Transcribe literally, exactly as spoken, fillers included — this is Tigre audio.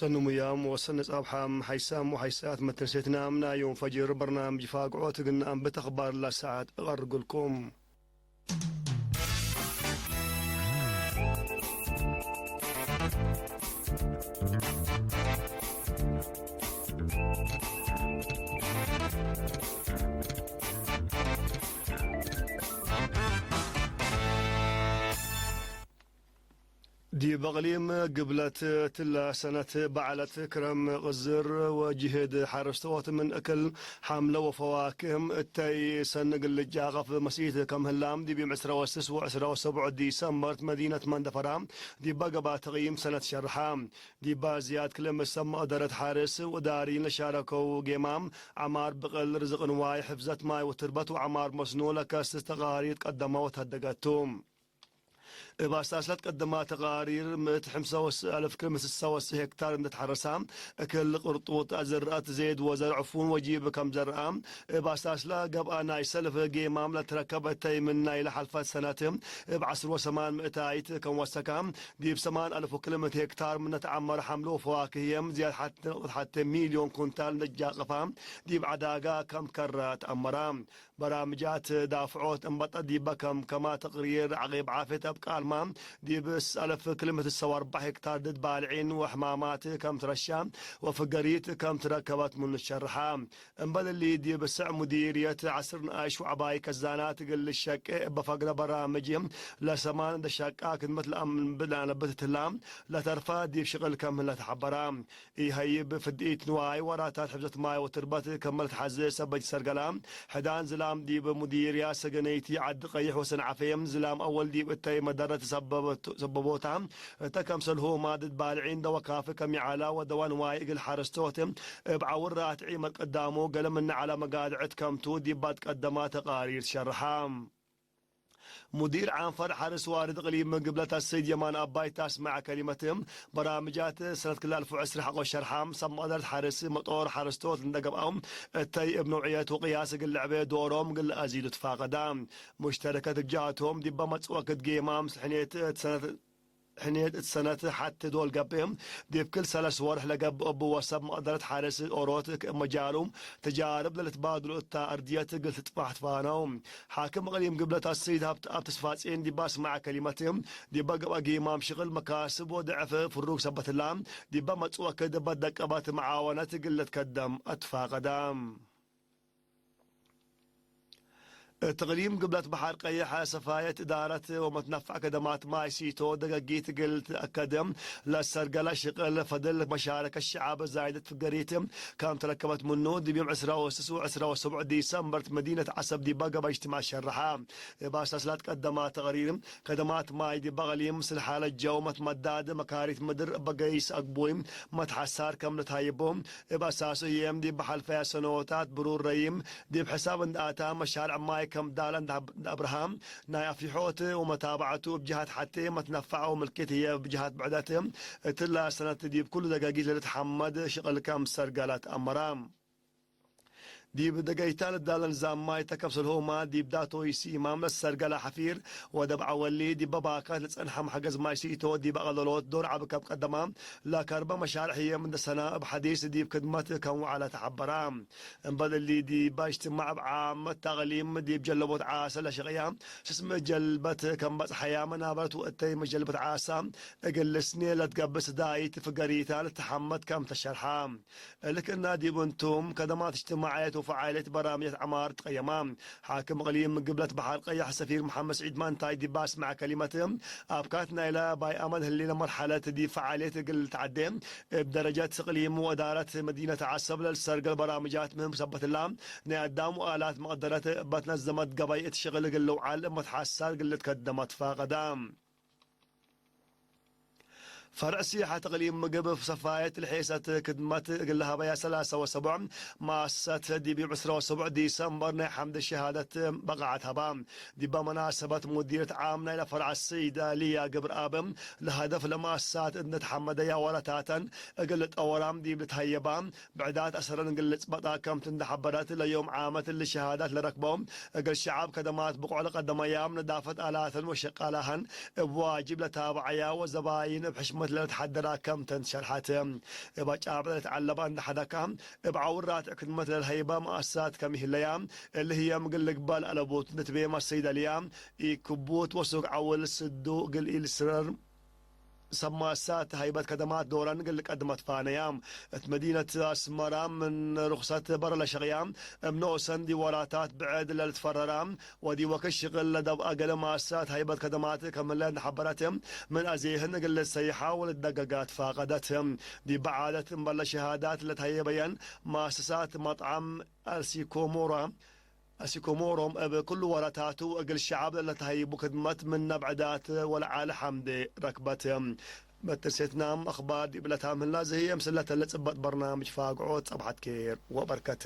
ሰኒ ሙያም ወሰኒ ጻብሓም ሓይሳም ወሓይሳት መተንሴትናም ናይ ዮም ፈጅር በርናምጅ ፋግዖት እግል ነአንብት አኽባር ለሰዓት እቀርግልኩም። ዲብ አቅሊም ግብለት እትለ ሰነት በዐለት ክረም ቅዝር ወጅህድ ሐረስቶት ምን እክል ሐምለ ወፈዋክህ እተይ ሰኒ እግል ልጃቀፍ መስኢት ከም ህላም ዲብ ዮም ዕስራ ወስስ ወዕስራ ወሰብዑ ዲሰምበር መዲነት መንደፈራ ዲባ ገብአ ተቅይም ሰነት ሸርሐ። ዲባ ዝያድ ክልኤ ምሰል መቅደረት ሐርስ ወዳሪን ለሻረከው ጌማም ዐማር ብቅል ርዝቅ ንዋይ፣ ሕፍዘት ማይ ወትርበት ወዐማር መስኖ ለከስስ ተቃሪር ቀደመ ወተሀደገቱ። እብ አሳስ ለትቀደማ ተቃሪር፣ ምእት ሐምሳ ወስስ አልፍ ክም ስሳ ወስስ ሄክታር እንዴ ተሐረሳ፣ እክል ቅርጡት አዝርአት ዜድ ወዘርዕ ፉን ወጂብ ከም ዘርአ፣ እብ አሳስ ለገብአ ናይ ሰልፍ ጌማም ለትረከብ እተይ ምን ናይለ ሐልፈት ሰነት እብ ዐስር ወሰማን ምእታይት ከም ወሰካ፣ ዲብ ሰማን አልፍ ወክል ምእት ሄክታር ምነ ተዐመረ ሐምለ ወፈዋክህየም ዝያድ ሐቴ ነቅጠት ሐቴ ሚልዮን ኩንታል እንዴ ጃቀፋ፣ ዲብ ዐዳጋ ከም ከረ ተአመራ። በራምጃት ዳፍዖት እንበጠ ዲበ ከም ከማ ተቅሪር ዐቂብ ዓፍየት አብቃልማ ዲብ አልፍ ክልኤ ምእት ሰው ወአርበዕ ሄክታር ድድ ባልዒን ወሕማማት ከም ትረሻ ወፍገሪት ከም ትረከበት ምኑ ሸርሐ። እምበል እሊ ዲብ ስዕ ሙዲርየት ዐስር ነኣይሽ ወዐባይ ከዛናት እግል ልሸቄ እበ ፈግረ በራምጅ ለሰማን እንደ ሸቃ ክድመት ለአንብት ለአነብት እትላ ለተርፋ ዲብ ሽቅል ከም ህለ ተሐበራ። ኢሀይብ ፍድኢት ንዋይ ወራታት ሕፍዘት ማይ ወትርበት ከመ ለትሐዜ ሰበት ሰርገላ፣ ሕዳን ዝላም ዲብ ሙዲርያ ሰገነይቲ ዐዲ ቀይሕ ወሰንዓፌ ዝላም አወል ዲብ እተይ መደረት ሰበቦታ እተ፣ ከምሰልሁመ ድድ ባልዒን ደወካፊ ከም ይዐላ ወደዋ ንዋይ እግል ሐረስቶት እብ ዐውር ራትዒ መትቀዳሙ ገሌ ምነ ዐለ መጋድዕት ከምቱ ዲባ ትቀደማ ተቃሪር ሸርሐ። ሙዲር ዓም ፈርዕ ሐርስ ዋርድ እቅሊም ግብለት አሰይድ የማን አባይ ተ አስመዐ ከሊመት፣ በራምጃት ሰነት ክልኤ አልፍ ወዕስር ሐቆ ሸርሐም፣ ሰብ መቅደረት ሐርስ መጦር ሐረስቶት እንደ ገብአው እተይ እብ ነውዕየት ወቅያስ እግል ልዕቤ ዶሮም እግል ለአዚዱ ትፋቀዳ። ሙሽተረከት እብ ጀሀቶም ዲበ መጽእ ወክድ ጌማም ሕኔት እት ሰነት ሕኔት እት ሰነት ሐቴ ዶል ገብእ፣ ዲብ ክል ሰለስ ወርሕ ለገብእ እቡ ወሰብ መቅደረት ሐርስ ኦሮት ክእብ መጃሉ ተጃርብ ለልትባድሉ እተ አርድየት እግል ትጥፋሕ ትፋነው። ሓክም እቅሊም ግብለት አሰይድ ሀብት አብ ተስፋጼን ዲብ አስመዐ ከሊመት፣ ዲበ ገብአ ጊማም ሽቅል መካስብ ወደዐፍ ፍሩግ ሰበትላ፣ ዲበ መጽእ ወክድ እበ ደቀበት መዓወነት እግል ልትከደም አትፋቀዳ። እት እቅሊም ግብለት በሐር ቀየሕ ሰፋየት እዳረት ወመትነፈዕ ከደማት ማይ ሲቶ ደገጊት እግል ትአከድ ለሰርገለ ሽቅል ፈድል መሻረከት ሸዐብ ዛይደት ፍገሪት ከም ተረከበት ምኑ፣ ዲብ ዮም ዕስራ ወስስ ወዕስራ ወሰቡዕ ዲሰምበር መዲነት ዐሰብ ዲበ ገብአ እጅትማዕ ሸርሐ። እብ አሳስ ለትቀደማ ተቅሪር፣ ከደማት ማይ ዲብ አቅሊም ምስል ሓለት ጀው መትመዳድ መካሪት ምድር እበ ገይስ አግቡይ መትሐሳር ከም ልትሀይቡ፣ እብ አሳሱ ህዬ ዲብ ሐልፈየ ሰኖታት ብሩር ረይም ዲብ ሕሳብ እንደ አታ፣ መሻርዕ ማይ ከም ዳለ እንደ አብ-፣ እንደ አብርሃ፣ ናይ አፍይሖት ወመታብዐቱ እብ ጀሀት ሐቴ መትነፈዕ ወምልክት ህዬ እብ ጀሀት ብዕደት፣ እትላ ሰነት ዲብ ኩሉ ደገጊት ለልትሐመድ ሽቅል ከም ሰርገለት አመራ። ዲብ ደገይታ ለዳለ ንዛም ማይ ተ ከምሰልሁመ ዲብ ዳቶይ ሲማም ለሰርገለ ሐፊር ወደብዐ ወሊ፣ ዲበ ባካት ለጸንሐ መሐገዝ ማይ ሲቶ ዲብ አቅለሎት ዶር ዐቢ ከብ ቀደማ፣ ለከርበ መሻርዕ ህዬ ምንደ ሰና እብ ሐዲስ ዲብ ክድመት ከም ወዐለ ተሐበረ። እምበል እሊ፣ ዲበ እጅትማዕ እብ ዓመት ተቅሊም ዲብ ጀለቦት ዓሰ ለሸቅያ ስስም ጀልበት ከም በጽሐያ መናበረት ወእተይ ጀልበት ዓሰ እግል ልስኔ ለትገብእ ስዳይት ፍገሪታ ልትሐመድ ከም ተሸርሐ። እሊ ክእነ ዲብ እንቱም ከደማት እጅትማዕየት ወፈዓልየት በራምጀት ዐማር ትቀየማ። ሓክም እቅሊም ግብለት በሐር ቀየሕ ሰፊር መሐመድ ስዒድ ማንታይ ዲብ አስመዐ ከሊመት፣ አብካት ናይለ ባይ አመል ህሌነ መርሐለት ዲብ ፈዓልየት እግል ልትዐዴ፣ እብ ደረጀት እቅሊም ወእዳረት መዲነት ዐሰብ ለልትሰርገል በራምጃት ምህም ሰበትላ፣ ናይ አዳም ወአላት መቅደረት እበ ትነዘመት ገበይ እት ሽቅል እግል ልውዓል እብ መትሐሳር እግል ልትከደም አትፋቀዳ። ፈርዕ ሲሐት እቅሊም ምግብ ሰፋየት ለሔሰት ክድመት እግል ለሀበያ ሰላሳ ወሰቡዕ መአሰሰት ዲብ ዮም ዕስራ ወሰቡዕ ዲሰምበር ናይ ሐምድ ሸሃደት በቃዐት ሀባ። ዲበ መናሰበት ሙዲርየት ዓም ናይለ ፈርዕ ሰይድ ሊያ ግብረአብ ለሀደፍ ለመአሰሳት እንዴ ተሐመደያ ወራታተን እግል ልጠወራም ዲብ ልትሀየባ ብዕዳት አሰረን እግል ልጽበጣ ከምት እንዴ ሐበረት፣ ለዮም ዓመት እሊ ሸሃዳት ለረክበው እግል ሸዐብ ከደማት ብቆዕ ለቀደመያም ነዳፈት አላተን ወሸቃላሀን እብ ዋጅብ ለታብዐያ ወዘባይን እብ ሕሽመት ለልትሐደራ ከም ተንት ሸርሐት። እብ አጫብዕ ለልትዐለባ እንደ ሐደካ፣ እብ ዐውር ራትዕ ክድመት ለልሀይባ መአሰሳት ከም ይህለያ፣ እሊ ህዬ ምግል ልግበእ ለአለቡ ቱ እንዴ ትቤ መሰይ ደልያ፣ ኢክቡት ወሱግ ዐውል ስዱ እግል ኢልስረር፣ ሰብ መአሰሳት ሀይበት ከደማት ዶረን እግል ልቀድም አትፋነያ። እት መዲነት አስመራ ምን ሩክሰት በረ ለሸቅያ፣ እብ ኖሰን ዲብ ወራታት ብዕድ ለልትፈረራ፣ ወዲብ ወክድ ሽቅል ለደብአ ገሌ መአሰሳት ሀይበት ከደማት ከም ህለ እንዴ ሐበረት፣ ምን አዜህን እግል ልትሰይሐ ወልትደገገ ትፋቀደት። ዲብ በዓደት እምበል ለሸሃዳት ለትሀየበየን መአሰሳት መጥዓም አልሲኮሞራ፣ አልሲኮሞሮም እብ ክሉ ወራታቱ እግል ሸዐብ ለለትሀይቡ ክድመት ምን ነብዐዳት ወለዐለ ሐምዴ ረክበት። መትርሴትናም አኽባር ዲብ ለታምህላ ዝህየም ስለተ ለጽበጥ በርናምጅ ፋግዖት ጸብሐት ኬር ወበርከት።